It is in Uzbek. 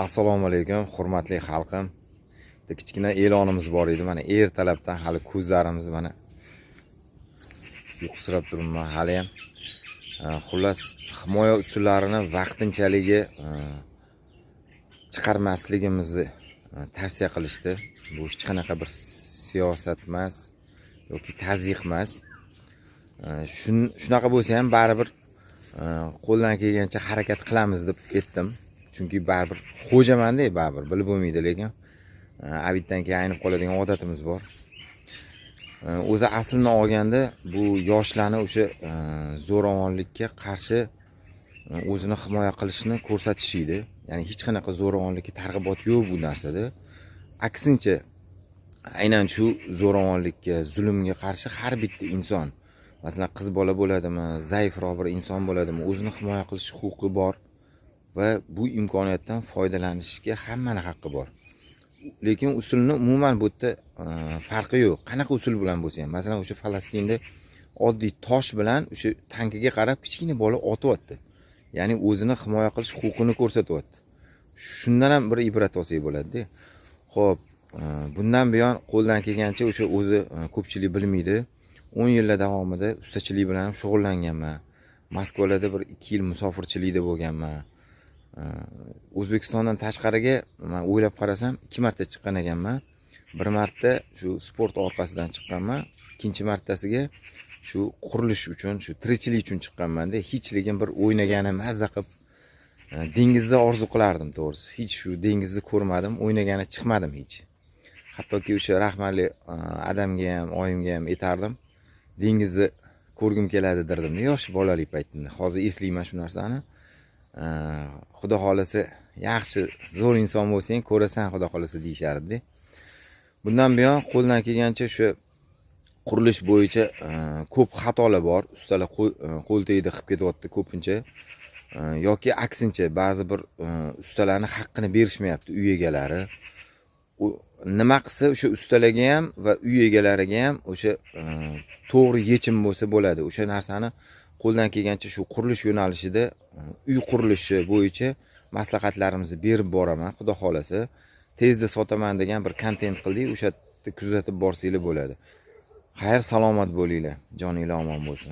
Assalomu alaykum, hurmatli xalqim. Bitta kichkina e'lonimiz bor edi. Mana, ertalabdan hali ko'zlarimiz, mana, uyqusirab turibman hali ham. Xullas, himoya usullarini vaqtinchaligi chiqarmasligimizni tavsiya qilishdi. Bu hech qanaqa bir siyosat emas yoki tazyiq emas. Shunaqa bo'lsa ham, baribir qo'ldan kelgancha harakat qilamiz deb aytdim. Chunki baribir xo'jamanda, baribir bilib bo'lmaydi, lekin обед dan keyin aynib qoladigan odatimiz bor. O'zi aslini olganda, bu yoshlarni o'sha zo'ravonlikka qarshi o'zini himoya qilishni ko'rsatish edi. Ya'ni hech qanaqa zo'ravonlikka targ'ibot yo'q bu narsada. Aksincha, aynan shu zo'ravonlikka, zulmga qarshi har bitta inson, masalan, qiz bola bo'ladimi, zaifroq bir inson bo'ladimi, o'zini himoya qilish huquqi bor va bu imkoniyatdan foydalanishga hammani haqqi bor. Lekin usulni umuman bu yerda farqi yo'q, qanaqa usul bilan bo'lsa ham. Masalan, o'sha Falastinda oddiy tosh bilan o'sha tankiga qarab kichkina bola otyapti, ya'ni o'zini himoya qilish huquqini ko'rsatyapti. Shundan ham bir ibrat olsak bo'ladida. Ho'p, bundan buyon qo'ldan kelgancha o'sha o'zi ko'pchilik bilmaydi, 10 yillar davomida ustachilik bilan ham shug'ullanganman. Moskvalarda bir 2 yil musofirchilikda bo'lganman. O'zbekistondan tashqariga man o'ylab qarasam, ikki marta chiqqan ekanman. Bir marta shu sport orqasidan chiqqanman, ikkinchi martasiga shu qurilish uchun, shu tirikchilik uchun chiqqanmanda. Hech lekin bir o'ynagani, mazza qilib dengizni orzu qilardim, to'g'risi. Hech shu dengizni ko'rmadim, o'ynagani chiqmadim hech. Hattoki o'sha rahmatli adamga ham, oyimga ham aytardim, dengizni ko'rgim keladi derdim yosh bolalik paytimda. Hozir eslayman shu narsani. Xudo xohlasa, yaxshi zo'r inson bo'lsang, ko'rasan, xudo xohlasa, deyishardida. Bundan buyon qo'ldan kelgancha shu qurilish bo'yicha ko'p xatolar bor, ustalar qo'l tegdi qilib ketyapti ko'pincha. Yoki aksincha, ba'zi bir ustalarni haqqini berishmayapti uy egalari. U nima qilsa, o'sha ustalarga ham va uy egalariga ham o'sha to'g'ri yechim bo'lsa bo'ladi. O'sha narsani qo'ldan kelgancha shu qurilish yo'nalishida uy qurilishi bo'yicha maslahatlarimizni berib boraman, xudo xohlasa. Tezda sotaman degan bir kontent qildik, o'sha yerda kuzatib borsanglar bo'ladi. Xayr, salomat bo'linglar, joninglar omon bo'lsin.